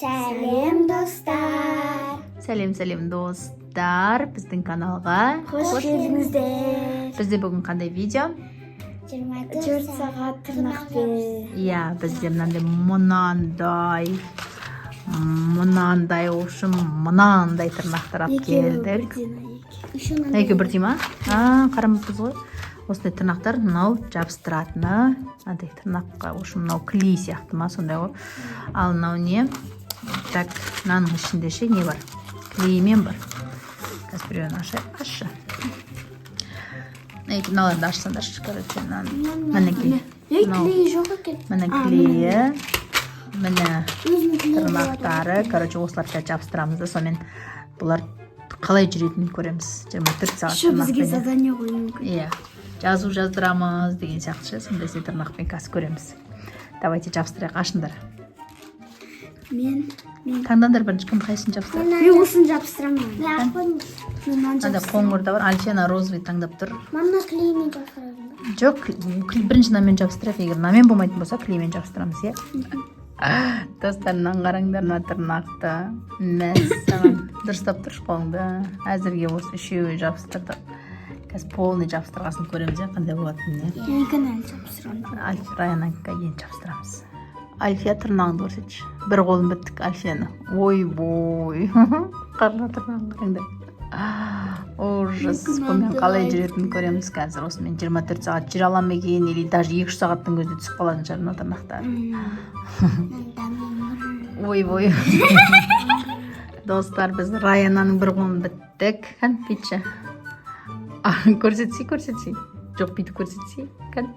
Сәлем, достар! Сәлем, сәлем, достар! Біздің каналға Қош келдіңіздер! Бізде бүгін қандай видео? 24 сағат тырнақпен. Иә, бізде мынандай, мынандай, мынандай, в общем, мынандай тырнақтар алып Екеуі келдік. бірдей, екі. Мына екеуі бірдей ма? А, қарамаппыз ғой. Осындай тырнақтар, мынау жабыстыратыны, мынандай тырнаққа, в общем, мынау клей сияқты ма, сондай ғой. Ал мынау не? Так, мынаның ішінде ше, не бар? Клеймен бар. Қазір біреуін ашайық. Ашшы. Мынау, мыналарды ашсаңдаршы, короче, мынаны. Мінекей. Ей, Мынау. клей жоқ екен. Міне клейі, міне Өзінің клейі болады. тырнақтары. Короче, осыларды қазір жабыстырамыз да, сонымен бұлар қалай жүретінін көреміз. 24 сағат Еще бізге тырнақпен. задание қою мүмкін. Иә, жазу жаздырамыз деген сияқты ше, сондай тырнақпен қазір көреміз. Давайте жабыстырайық, ашыңдар. Мен. Таңдаңдар бірінші, кім қайсысын жабыстырады? Мен осыны жабыстырамын. Мен мынаны Мынандай жабыстырамын. Қоңыр да бар. Альфия розовый таңдап тұр. Мама, клеймен жабыстырасың ба? Жоқ, бірінші мынамен жабыстырайық. Егер мынамен болмайтын болса, клеймен жабыстырамыз, иә. Достар, мынаны қараңдар, мына тырнақты. Мәссаған, дұрыстап тұршы қолыңды. Әзірге осы үшеуі жабыстырдық. Қазір полный жабыстырғасын көреміз, иә, қандай болатынын, иә. Менікін әлі жабыстырамын. Альфия, Раянанікі енді жабыстырамыз. Альфия, тырнағыңды көрсетші. Бір қолын біттік Альфияны. Ойбой, қара, тырнағын қараңдар, ужас! Бұнымен қалай жүретінін көреміз қазір. Осымен 24 сағат жүре ала ма екен или даже 2-3 сағаттың өзінде түсіп қалатын шығар мына тырнақтар. Ойбой, достар, біз Раянаның бір қолын біттік. Кән, бүйтші. А, көрсетсей, көрсетсей. Жоқ, бүйтіп көрсетсей, кән.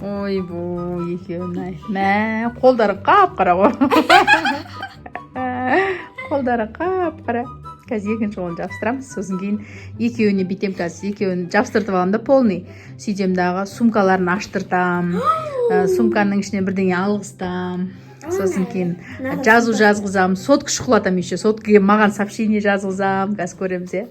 Ойбой, екеуін ай, мә, қолдары қап қара ғой, қолдары қап қара. Қазір екінші қолын жабыстырамыз, сосын кейін екеуіне бүйтемін. Қазір екеуін жабыстыртып аламын да полный, сөйтемін дағы, сумкаларын аштыртамын, сумканың ішінен бірдеңе алғызтамын, сосын кейін жазу жазғызамын, сотка шұқылатамын, еще соткаға маған сообщение жазғызамын. Қазір көреміз, иә.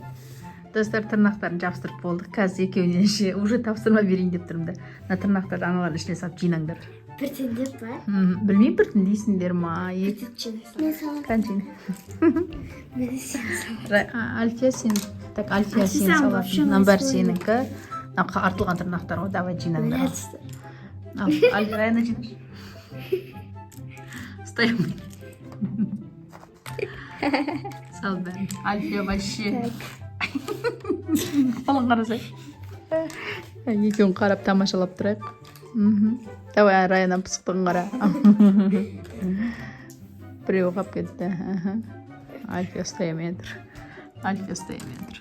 Достар, тырнақтарын жабыстырып болдық. Қазір екеуіне ше уже тапсырма берейін деп тұрмын да. Мына тырнақтарды аналардың ішіне салып жинаңдар. Біртіндеп па? Білмеймін, біртіндейсіңдер ма? Екі. Мен саламын. Кән. Мен сен саламын. Альфия, сен. Так, Альфия, сен сен салатын. вообще Мынаның бәрі ұнайсың. сенікі. Мына артылған тырнақтар ғой. Давай, жинаңдар. Ал, Раяна, жинашы. Ұстай алмай сал бәрін. Альфия вообще, қолын қарасай. Екеуін қарап, тамашалап тұрайық. Давай, Раяна, пысықтығын қара. Біреуі қалып кетті. Аха. Альфия ұстай алмай тұр, Альфия ұстай алмай тұр.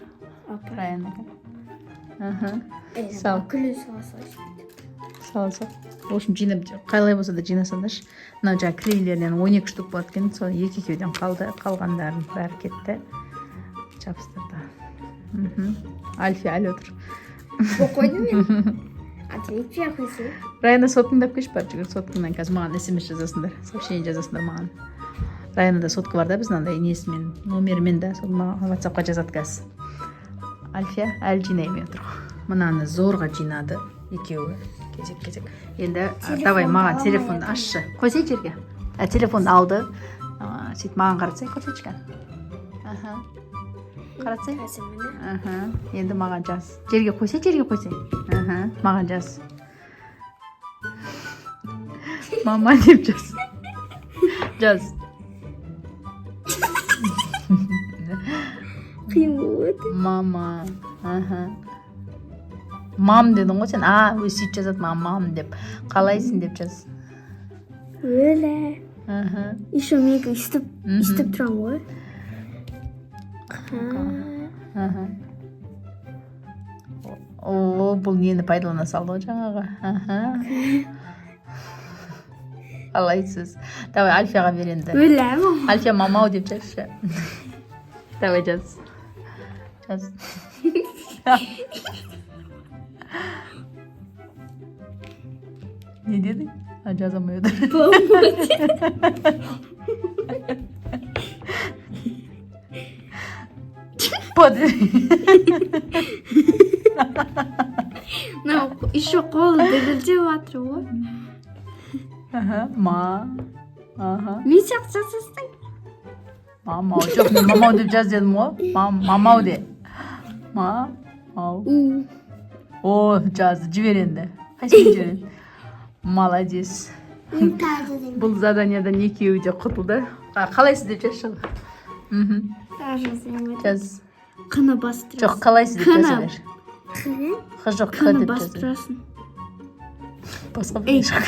Раяна, аха, сал. Күле сала салшы. Сала сал. В общем, жинап, қалай болса да жинасаңдаршы. Мынау жаңағы клейлерінен 12 штук болады екен, сол екі екеуден қалды, қалғандарының бәрі кетті. Жабыстырды. Альфия әлі отыр. Қойдым мен. Ответь қойсай. Раяна, соткаңды алып келші, бар, жүгір. Соткаңнан қазір маған СМС жазасыңдар, сообщение жазасыңдар маған. Раянада сотка бар да, біздің андай несімен, номерімен да, сол маған ватсапқа жазады қазір. Альфия әлі жинай алмай отыр ғой. Мынаны зорға жинады екеуі кезек кезек енді. Давай, маған телефонды ашшы, қойсай жерге. А, телефонды алды. А, сөйтіп маған қаратсай, көрсетші, кәне. Аха, қаратсай. Қазір, міне. Аха, енді маған жаз. Жерге қойсай, жерге қойсай. Аха, маған жаз. Мама деп жаз. Жаз. Қиын болып. Мама. Аха. Мам дедің ғой сен. А, өзі сөйтіп жазады маған, мам деп. Қалайсың деп жаз. Өлә. Аха. Еще менікі өйстіп өйстіп тұрамын ғой. Аха. О, бұл нені пайдалана салды ғой жаңағы. Аха. Қалайсыз? Давай, Альфияға бер енді. Өлә, мама. Альфия, мамау деп жазшы. Давай, жаз. Жаз. Не дедің? А, жаза алмай отыр. По. Мынау еще қолы дірілдеп жатыр ғой. Аха, ма. Аха. Мен сияқты жасасаң. Мамау. Жоқ, мен мамау деп жаз дедім ғой. Мамау де. Мамау. У. О, жазды. Жібер енді. Қайсысын жібереді? Молодец. Мен тағы жазайын. Бұл заданиядан екеуі де құтылды. А, қалайсыз деп жазшы. Мхм. Тағы жазайын. Жаз. Қны басып тұрасың. Жоқ, қалайсыз деп жаза Қына. бер. Қырын. Х жоқ, Қ Қны деп басып жаза бер. тұрасың. Басқа Ей, бір жоқ.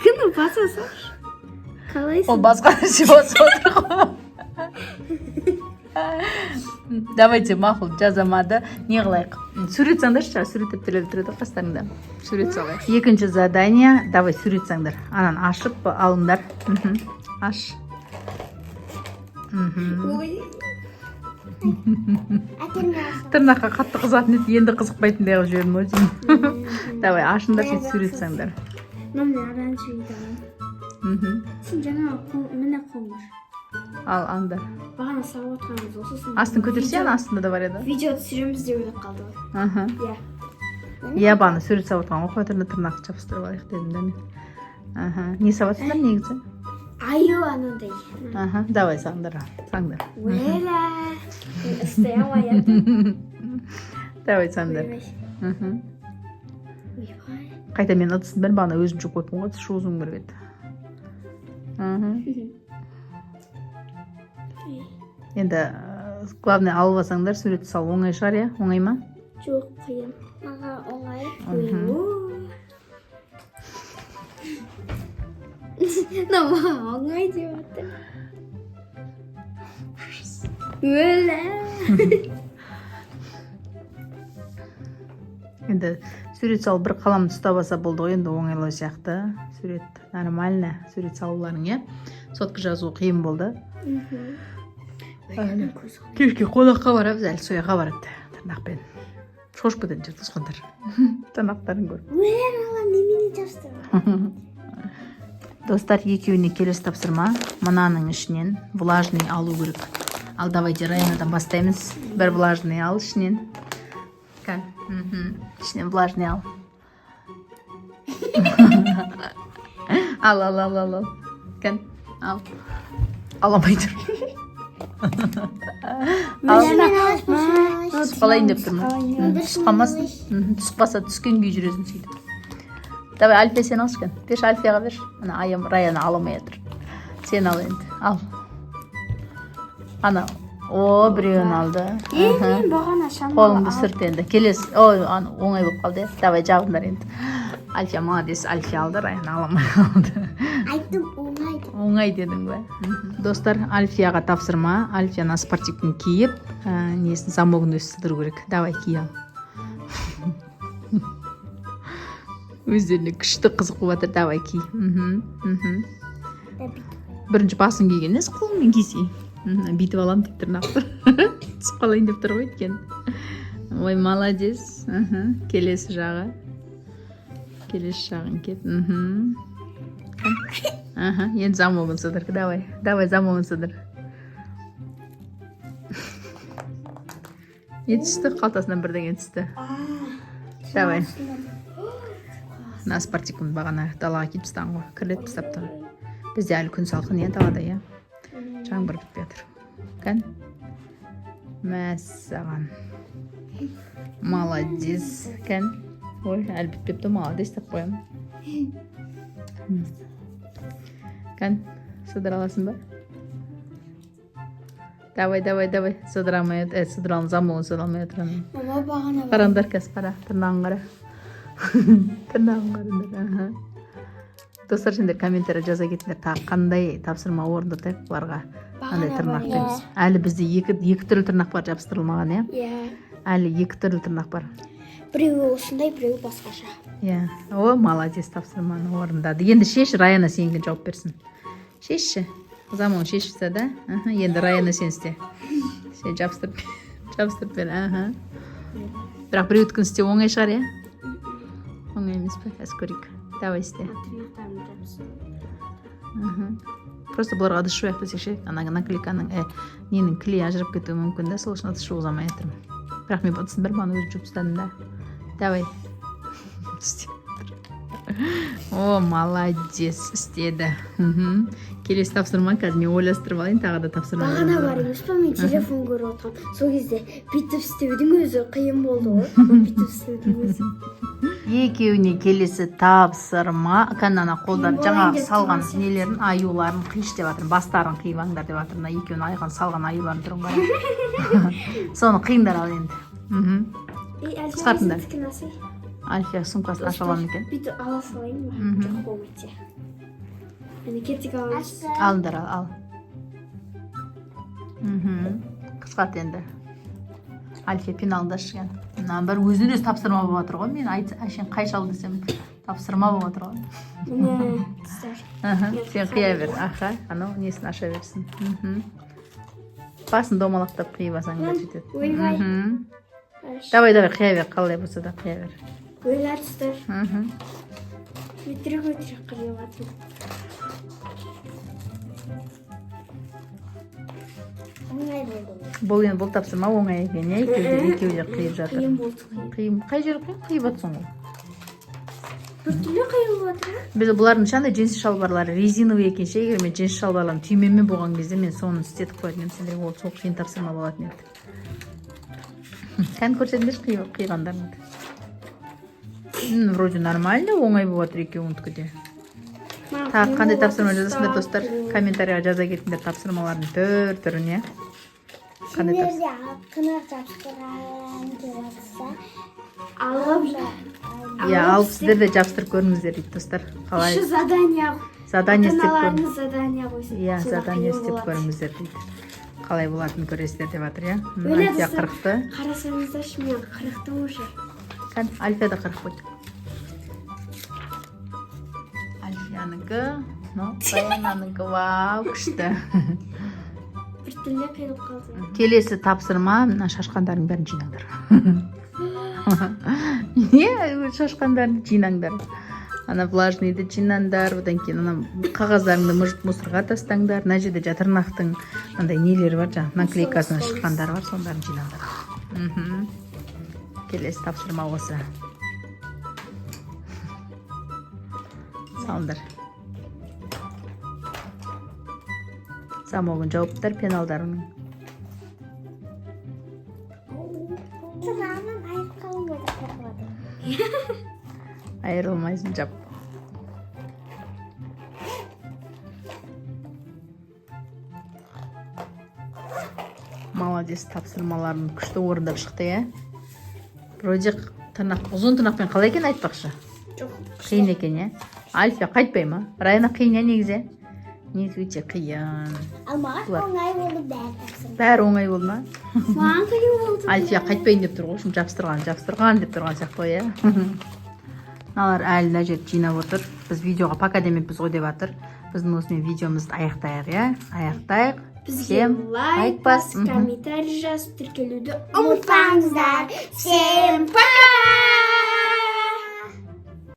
Қны баса салшы. Қалайсың? Ол басқа нәрсе басып отыр ғой. Давайте, мақұл, жазамады. Не қылайық? Сурет салыңдаршы, сурет дәптерлері тұрады қастарыңда. Сурет салайық. Екінші задание. Давай, сурет салыңдар. Ананы ашып алыңдар. Мхм. Аш. Мхм. Ой. Әкемге алсам. Тырнаққа қатты қызығатын еді, енді қызықпайтындай қылып жібердім ғой деймін. Давай, ашыңдар, сөйтіп сурет салыңдар. Міне оранжевый давай. Мхм. Сен жаңа қол, міне қоңыр. Ал, алыңдар. Бағана салып отырғанымыз осы сосын. Астын көтерсе, ана астында да бар еді. Видео түсіреміз деп ойлап қалды ғой. Аха. Иә. Иә, бағана сурет салып отырған ғой, қоя тұрыңдар, тырнақ жабыстырып алайық дедім да мен. Аха. Не салып жатсыңдар негізі? Аю анандай. Аха, давай салыңдар, салыңдар. Уэла. Мен ұстай алмай жатырмын. Давай салыңдар. Ойбай. Мхм. Ойбай. Қайта мен ыдысын бәрін бағана өзім жуып қойыппын ғой, ыдыс жуғызуым керек еді. Мхм. Енді главное алып алсаңдар, сурет салу оңай шығар, иә? Оңай ма? Жоқ, қиын. Маған оңай. Мхм. Мынау маған оңай деп жатыр. Өлә. Енді сурет салу бір қаламды ұстап алса болды ғой, енді оңайлау сияқты. Сурет нормально, сурет салуларың, иә? Сотка жазу қиын болды. Кешке қонаққа барамыз, әлі сояққа барады тырнақпен. Шошып кететін шығар туысқандар. Тырнақтарын көріп. Өле маған немене жабыстырма. Достар, екеуіне келесі тапсырма. Мынаның ішінен влажный алу керек. Ал давайте Раянадан бастаймыз. Бір влажный ал ішінен. Кән. Мхм. Ішінен влажный ал. Ал, ал, ал, ал, ал. Кән, ал. Ала алмай тұр. Ал. Түсіп қалайын деп тұрмын. Түсіп қалмасын. Мхм, түсіп қалса түскен күйі жүресің сөйтіп. Давай, Альфия, сен алшы кән. Берші, Альфияға берші. Ана аям Раяна ала алмай жатыр. Сен ал енді. Ал. Ана, о, біреуін алды. Мхм. Мен бағана шамалы Қолыңды сүрт енді. Келесі, ой, ана оңай болып қалды, иә. Давай, жабыңдар енді. Альфия молодец, Альфия алды, Раяна ала алмай қалды. Айттым оңай деп. Оңай дедің бе? Мхм. Достар, Альфияға тапсырма. Альфияны спортивкін киіп, несін, замогын өзі сыдыру керек. Давай, ки ал. Өздеріне күшті қызық болып жатыр. Давай, ки. Мхм, мхм. Бірінші басын киген емес, қолыңмен кисей. Мхм, бүйтіп аламын деп тырнақты. Түсіп қалайын деп тұр ғой өйткені. Ой, молодец. Мхм. Келесі жағы. Келесі жағын кет. Мхм. Аха, енді замогын сыдыр. Давай, давай замогын сыдыр. Не түсті? Қалтасынан бірдеңе түсті. Давай. Мына спортивканы бағана далаға киіп тастаған ғой. Кірлетіп тастапты. Бізде әлі күн салқын, иә, далада, иә. Жаңбыр бітпей жатыр. Кән. Мәссаған. Молодец. Кән. Ой, әлі бітпепті, молодец деп қоямын. Кән, сыдыра аласың ба? Давай, давай, давай. Сыдыра алмай, сыдыра алмай, замогын сыдыра алмай отырамын. Мама бағана Қараңдар қазір, қара, тырнағын қара. Тырнағын қараңдар. Аха. Достар, сендер комментарий жаза кетіңдер, тағы қандай тапсырма орындатайық бұларға? Қандай тырнақпен? Әлі бізде екі түрлі тырнақ бар жабыстырылмаған, иә? Иә. Әлі екі түрлі тырнақ бар. Біреуі осындай, біреуі басқаша. Иә. О, молодец, тапсырманы орындады. Енді шеш, Раяна сенікін жауап берсін. Шешші. Замогын шешіп таста да. Аха, енді Раяна сен істе. Сен жабыстырып, жабыстырып бер. Аха. Бірақ біреудікін істеу оңай шығар, иә? Оңай емес пе? Қазір көрейік. Давай істе. Тырнақтарымды жабыстырып. Мхм. Просто бұларға ыдыс жуайық десек ше, ана наклейканың, ненің клей ажырап кетуі мүмкін да, сол үшін ыдыс жуғыза алмай жатырмын. Бірақ мен ыдыстың бәрін бағана өзім жуып тастадым да. Давай. Істеп тұр. О, молодец, істеді. Мхм. Келесі тапсырма, қазір мен ойластырып алайын, тағы да тапсырма Бағана береміз бар оларға. емес па, мен телефон көріп отырғанмын. Сол кезде бүйтіп істеудің өзі қиын болды ғой. Бүйтіп істеудің өзі. Екеуіне келесі тапсырма. Кәне, ана қолдан Қиын болайын жаңағы деп салған тұрған сияқты. нелерін, аюларын қиыш деп жатырмын, бастарын қиып алыңдар деп жатырмын. Мына екеуінің айған салған аюларын түрін қара, соны қиыңдар ал енді. Ей, Альфия, Қысқартыңдар. өзіңдікін алсай. Альфия сумкасын аша ала ма екен? Бүйтіп ала салайын ба? Мгм. Жоқ, болмайды сияқты. Міне, кеттік, аламыз. Алыңдар, ал, ал. Қысқарт енді, Альфия, пеналыңды аш. Мынаның бәрі өзінен өзі тапсырма болып жатыр ғой. Мен айт, әшейін қайшы ал десем, тапсырма болып жатыр ғой. Міне, достар. Аха, сен қия бер, аха, анау несін аша берсін. Басын домалақтап қиып алсаң да жетеді. Ойбай. Давай, давай, қия бер, қалай болса да қия бер. Ойла, достар. Өтірік, өтірік қиып жатырмын. Оңай болды. Бұл енді, бұл тапсырма оңай екен, иә? Екеуі де қиып жатыр. Қиын болды, қиын. Қиын, қай жері қиын? Қиып жатсың ғой. Біртүрлі қиын болып жатыр. Біз бұлардың ше, андай джинсы шалбарлары резиновый екен ше. Егер мен джинсы шалбарларым түймемен болған кезде, мен соны істетіп қоятын едім сендерге. Ол сол қиын тапсырма болатын еді. Кәні, көрсетіңдерші қиғандарыңды. Вроде нормально, оңай болып жатыр екеуінікі де. Маған Тағы қиын қандай болып тапсырма жатыр, жазасыңдар, достар? қиын. Комментарийға жаза кетіңдер тапсырмалардың түр түрін, иә. Қандай Сендер де тырнақ жабыстырғың келіп жатса, Алып Иә, алып, сіздер де жабыстырып көріңіздер дейді, достар. Қалай? Еще задание. Задание істеп көріңіз. Ата-аналарыңыз задание қойсын. Иә, Сонда задание қиын істеп болады. көріңіздер дейді. Қалай болатынын көресіздер деп жатыр, иә. Өле, Альфия достар. қырықты. Қарасаңыздаршы, мен қырықтым уже. Кәне, Альфия да қырық қойды. Альфиянікі, мынау Даянанікі, вау, күшті. Біртүрлі қиылып қалды. Келесі тапсырма: мына шашқандардың бәрін жинаңдар. Не, шашқандарын жинаңдар. Ана влажныйды жинаңдар, одан кейін ана қағаздарыңды мусорға тастаңдар. Мына жерде жаңа тырнақтың андай нелері бар, жаңағы наклейкасынан шыққандары бар, соның бәрін жинаңдар. Келесі тапсырма осы. Салыңдар. Замогын жауыптар пеналдарының. Тырнағынан айырып қалуым ғой деп қорқып жатырмын. Айырылмайсың, жап. Молодец, тапсырмаларын күшті орындап шықты, иә. Вроде тырнақ, ұзын тырнақпен қалай екен, айтпақшы? Жоқ. Қиын екен, иә. Альфия қайтпай ма? Райана, қиын, иә, негізі? Негізі өте қиын. Ал маған Бұлар. оңай болды бәрі тапсырма. Бәрі оңай болды ма? Маған қиын болды. Альфия қайтпайын деп тұр ғой, общем, жабыстырған, жабыстырған деп тұрған сияқты ғой, иә. Мыналар әлі мына жерді жинап отыр. Біз видеоға пока демеппіз ғой деп жатыр. Біздің осымен видеомызды аяқтайық, иә, аяқтайық. Бізге Всем лайк лайк бас, бас, комментарий жазып, тіркелуді ұмытпаңыздар. Всем пока!